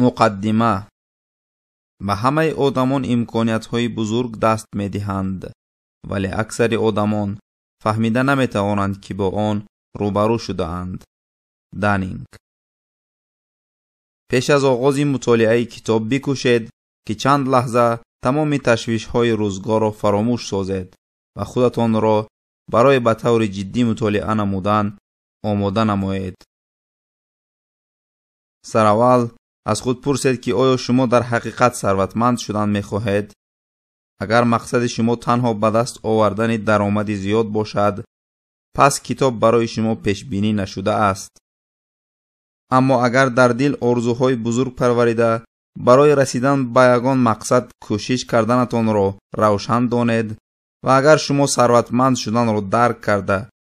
Муқаддима. Ба ҳамаи одамон имкониятҳои бузург даст медиҳанд, вале аксари одамон фаҳмида наметавонанд, ки бо он рӯбарӯ шудаанд. Данинг. Пеш аз оғози мутолиаи китоб бикӯшед, ки чанд лаҳза тамоми ташвишҳои рӯзгорро фаромӯш созед ва худатонро барои ба таври ҷиддӣ мутолиа намудан омода намоед. Сараввал аз худ пурсед, ки оё шумо дар ҳақиқат сарватманд шудан мехоҳед? Агар мақсади шумо танҳо ба даст овардани даромади зиёд бошад, пас китоб барои шумо пешбинӣ нашудааст. Аммо агар дар дил орзуҳои бузург парварида, барои расидан ба ягон мақсад кӯшиш карданатонро равшан донед ва агар шумо сарватманд шуданро дарк карда,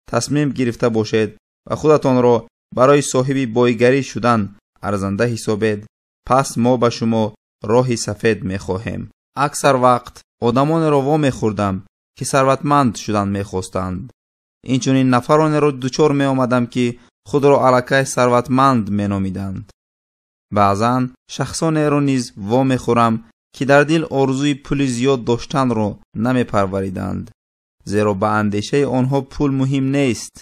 тасмим гирифта бошед ва худатонро барои соҳиби бойгарӣ шудан арзанда ҳисобед, пас мо ба шумо роҳи сафед мехоҳем. Аксар вақт одамонеро вомехӯрдам, ки сарватманд шудан мехостанд. Инчунин нафаронеро дучор меомадам, ки худро аллакай сарватманд меномиданд. Баъзан шахсонеро низ вомехӯрам, ки дар дил орзуи пули зиёд доштанро намепарвариданд, зеро ба андешаи онҳо пул муҳим нест.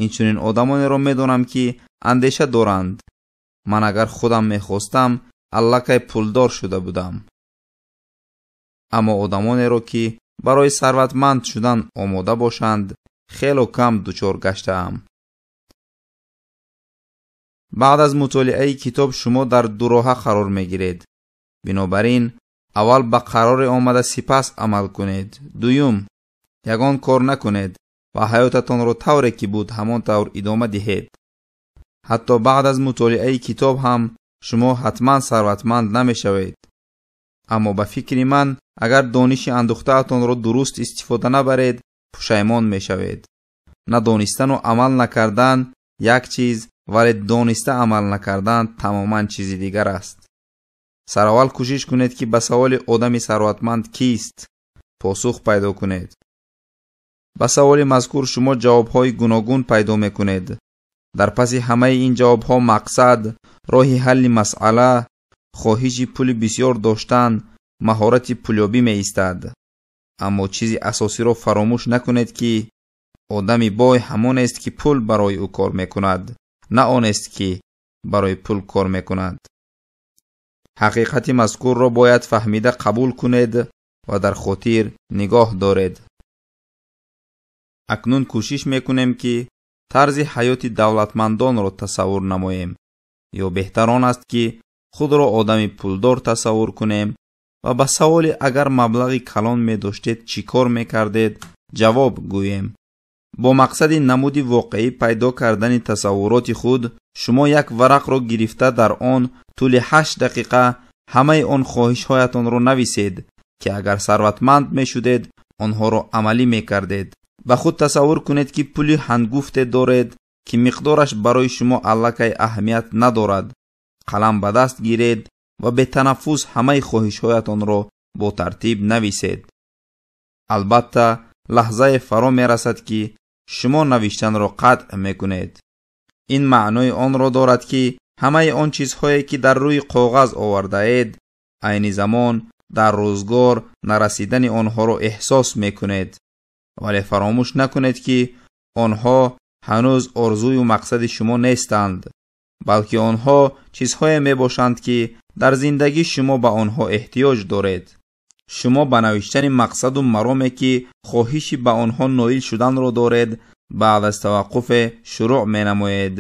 Инчунин одамонеро медонам, ки андеша доранд: ман агар худам мехостам, аллакай пулдор шуда будам. Аммо одамонеро, ки барои сарватманд шудан омода бошанд, хело кам дучор гаштаам. Баъд аз мутолиаи китоб шумо дар дуроҳа қарор мегиред. Бинобар ин, аввал ба қароре омада сипас амал кунед. Дуюм, ягон кор накунед ва ҳаётатонро тавре ки буд ҳамон тавр идома диҳед. Ҳатто баъд аз мутолиаи китоб ҳам шумо ҳатман сарватманд намешавед. Аммо ба фикри ман, агар дониши андӯхтаатонро дуруст истифода набаред, пушаймон мешавед. Надонистану амал накардан як чиз, вале дониста амал накардан тамоман чизи дигар аст. Сараввал кӯшиш кунед, ки ба саволи одами сарватманд кист посух пайдо кунед. Ба саволи мазкур шумо ҷавобҳои гуногун пайдо мекунед. Дар паси ҳамаи ин ҷавобҳо мақсад, роҳи ҳалли масъала, хоҳиши пули бисёр доштан, маҳорати пулёбӣ меистад. Аммо чизи асосиро фаромӯш накунед, ки одами бой ҳамонест, ки пул барои ӯ кор мекунад, на онест, ки барои пул кор мекунад. Ҳақиқати мазкурро бояд фаҳмида қабул кунед ва дар хотир нигоҳ доред. Акнун кӯшиш мекунем, ки тарзи ҳаёти давлатмандонро тасаввур намоем, ё беҳтар он аст, ки худро одами пулдор тасаввур кунем ва ба саволи агар маблағи калон медоштед чӣ кор мекардед ҷавоб гӯем. Бо мақсади намуди воқеӣ пайдо кардани тасаввуроти худ, шумо як варақро гирифта дар он тӯли 8 дақиқа ҳамаи он хоҳишҳоятонро нависед, ки агар сарватманд мешудед, онҳоро амалӣ мекардед. Ба худ тасаввур кунед, ки пули ҳангуфте доред, ки миқдораш барои шумо аллакай аҳамият надорад. Қалам ба даст гиред ва бетанаффус ҳамаи хоҳишҳоятонро бо тартиб нависед. Албатта, лаҳзае фаро мерасад, ки шумо навиштанро қатъ мекунед. Ин маънои онро дорад, ки ҳамаи он чизҳое, ки дар рӯи коғаз овардаед, айни замон дар рӯзгор нарасидани онҳоро эҳсос мекунед. Вале фаромӯш накунед, ки онҳо ҳанӯз орзую мақсади шумо нестанд, балки онҳо чизҳое мебошанд, ки дар зиндагӣ шумо ба онҳо эҳтиёҷ доред. Шумо ба навиштани мақсаду мароме, ки хоҳиши ба онҳо ноил шуданро доред, баъд аз таваққуфе шурӯъ менамоед.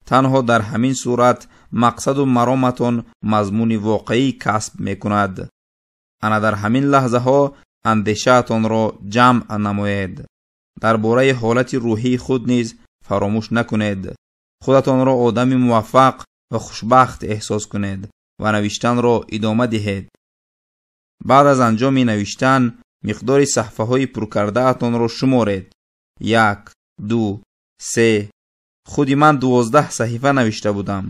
Танҳо дар ҳамин сурат мақсаду мароматон мазмуни воқеӣ касб мекунад. Ана дар ҳамин лаҳзаҳо андешаатонро ҷамъ намоед. Дар бораи ҳолати рӯҳии худ низ фаромӯш накунед. Худатонро одами муваффақ ва хушбахт эҳсос кунед ва навиштанро идома диҳед. Баъд аз анҷоми навиштан миқдори саҳфаҳои пуркардаатонро шуморед. 1, 2, 3. Худи ман 12 саҳифа навишта будам.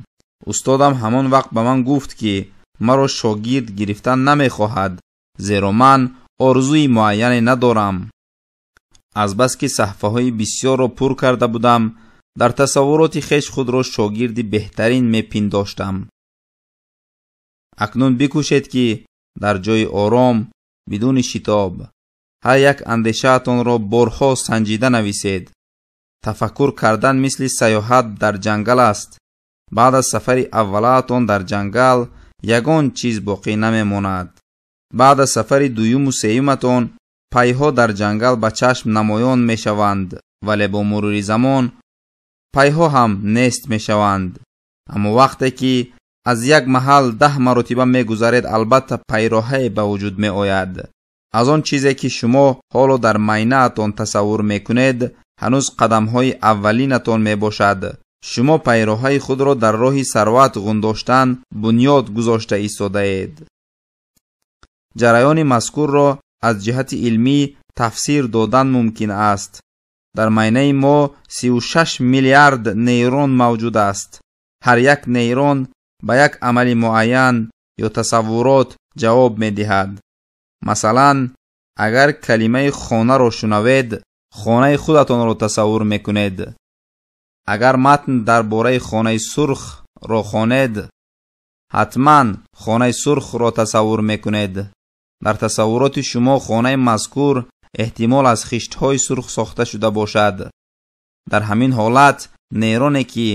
Устодам ҳамон вақт ба ман гуфт, ки маро шогирд гирифтан намехоҳад, зеро ман орзуи муайяне надорам. Азбаски саҳфаҳои бисёрро пур карда будам, дар тасаввуроти хеш худро шогирди беҳтарин мепиндоштам. Акнун бикӯшед, ки дар ҷои ором, бидуни шитоб, ҳар як андешаатонро борҳо санҷида нависед. Тафаккур кардан мисли саёҳат дар ҷангал аст. Баъд аз сафари аввалаатон дар ҷангал ягон чиз боқӣ намемонад. Баъд аз сафари дуюму сеюматон пайҳо дар ҷангал ба чашм намоён мешаванд, вале бо мурури замон пайҳо ҳам нест мешаванд. Аммо вақте ки аз як маҳал 10 маротиба мегузаред, албатта пайроҳае ба вуҷуд меояд. Аз он чизе ки шумо ҳоло дар майнаатон тасаввур мекунед, ҳанӯз қадамҳои аввалинатон мебошад. Шумо пайроҳаи худро дар роҳи сарват ғундоштан бунёд гузошта истодаед. Ҷараёни мазкурро аз ҷиҳати илмӣ тафсир додан мумкин аст. Дар майнаи мо 36 миллиард нейрон мавҷуд аст. Ҳар як нейрон ба як амали муайян ё тасаввурот ҷавоб медиҳад. Масалан, агар калимаи хонаро шунавед, хонаи худатонро тасаввур мекунед. Агар матн дар бораи хонаи сурхро хонед, ҳатман хонаи сурхро тасаввур мекунед. Дар тасаввуроти шумо хонаи мазкур эҳтимол аз хиштҳои сурх сохта шуда бошад. Дар ҳамин ҳолат нейроне ки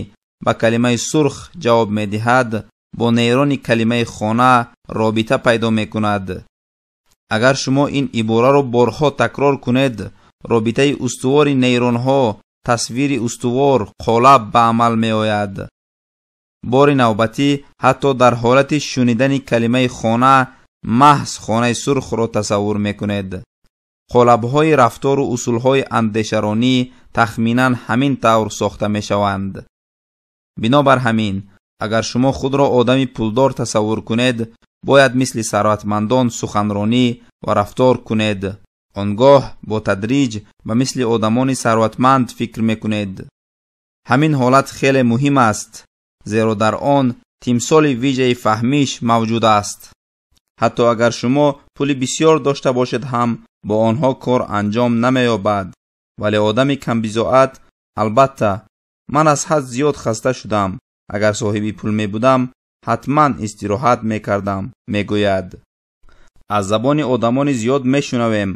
ба калимаи сурх ҷавоб медиҳад, бо нейрони калимаи хона робита пайдо мекунад. Агар шумо ин ибораро борҳо такрор кунед, робитаи устувори нейронҳо, тасвири устувор, қолаб ба амал меояд. Бори навбатӣ ҳатто дар ҳолати шунидани калимаи хона маҳз хонаи сурхро тасаввур мекунед. Қолабҳои рафтору усулҳои андешаронӣ тахминан ҳамин тавр сохта мешаванд. Бинобар ҳамин, агар шумо худро одами пулдор тасаввур кунед, бояд мисли сарватмандон суханронӣ ва рафтор кунед. Он гоҳ бо тадриҷ ба мисли одамони сарватманд фикр мекунед. Ҳамин ҳолат хеле муҳим аст, зеро дар он тимсоли вижаи фаҳмиш мавҷуд аст. Ҳатто агар шумо пули бисёр дошта бошед ҳам бо онҳо кор анҷом намеёбад. Вале одами камбизоат, албатта, ман аз ҳад зиёд хаста шудам, агар соҳиби пул мебудам, ҳатман истироҳат мекардам, мегӯяд. Аз забони одамони зиёд мешунавем: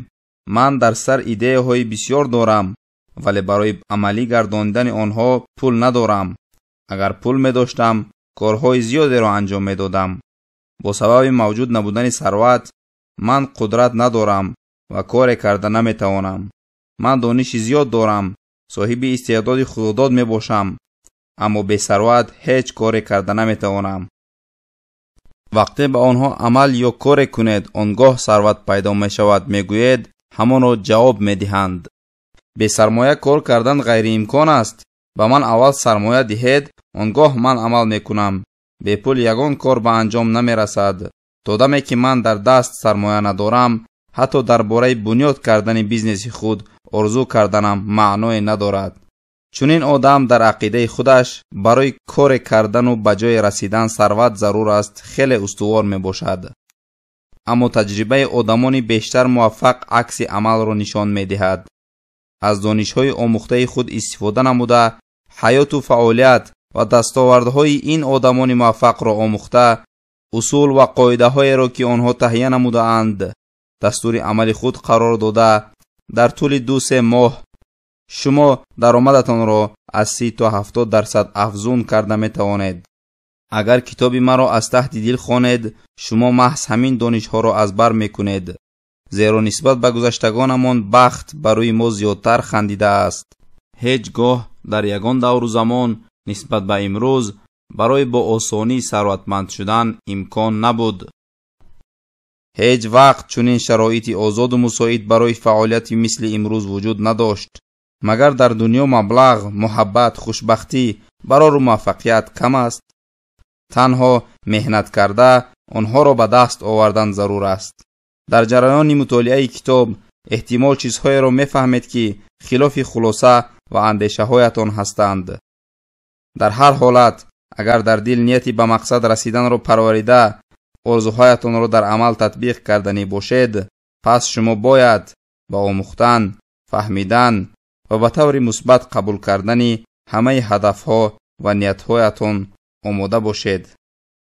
ман дар сар идеяҳои бисёр дорам, вале барои амалӣ гардондани онҳо пул надорам. Агар пул медоштам, корҳои зиёдеро анҷом медодам. Бо сабаби мавҷуд набудани сарват, ман қудрат надорам ва коре карда наметавонам. Ман дониши зиёд дорам, соҳиби истеъдоди худодод мебошам, аммо бесарват ҳеҷ коре карда наметавонам. Вақте ба онҳо амал ё коре кунед, он гоҳ сарват пайдо мешавад, мегӯед, ҳамонро ҷавоб медиҳанд. Бесармоя кор кардан ғайриимкон аст. Ба ман аввал сармоя диҳед, он гоҳ ман амал мекунам. Бепул ягон кор ба анҷом намерасад. То даме ки ман дар даст сармоя надорам, ҳатто дар бораи бунёд кардани бизнеси худ орзу карданам маъное надорад. Чунин одам дар ақидаи худаш барои коре кардану ба ҷое расидан сарват зарур аст, хеле устувор мебошад. Аммо таҷрибаи одамони бештар муваффақ акси амалро нишон медиҳад. Аз донишҳои омӯхтаи худ истифода намуда, ҳаёту фаъолият ва дастовардҳои ин одамони муваффақро омӯхта, усул ва қоидаҳоеро ки онҳо таҳия намудаанд, дастури амали худ қарор дода, дар тӯли 2-3 моҳ шумо даромадатонро аз 30 то 70% афзун карда метавонед. Агар китоби маро аз таҳти дил хонед, шумо маҳз ҳамин донишҳоро аз бар мекунед, зеро нисбат ба гузаштагонамон бахт барои мо зиёдтар хандидааст. Ҳеҷ гоҳ дар ягон давру замон нисбат ба имрӯз барои бо осонӣ сарватманд шудан имкон набуд. Ҳеҷ вақт чунин шароити озоду мусоид барои фаъолияти мисли имрӯз вуҷуд надошт. Магар дар дунё маблағ, муҳаббат, хушбахтӣ, барору муваффақият кам аст? Танҳо меҳнат карда онҳоро ба даст овардан зарур аст. Дар ҷараёни мутолиаи китоб эҳтимол чизҳоеро мефаҳмед, ки хилофи хулоса ва андешаҳоятон ҳастанд. Дар ҳар ҳолат, агар дар дил нияти ба мақсад расиданро парварида, орзуҳоятонро дар амал татбиқ карданӣ бошед, пас шумо бояд ба омӯхтан, фаҳмидан ва ба таври мусбат қабул кардани ҳамаи ҳадафҳо ва ниятҳоятон омода бошед.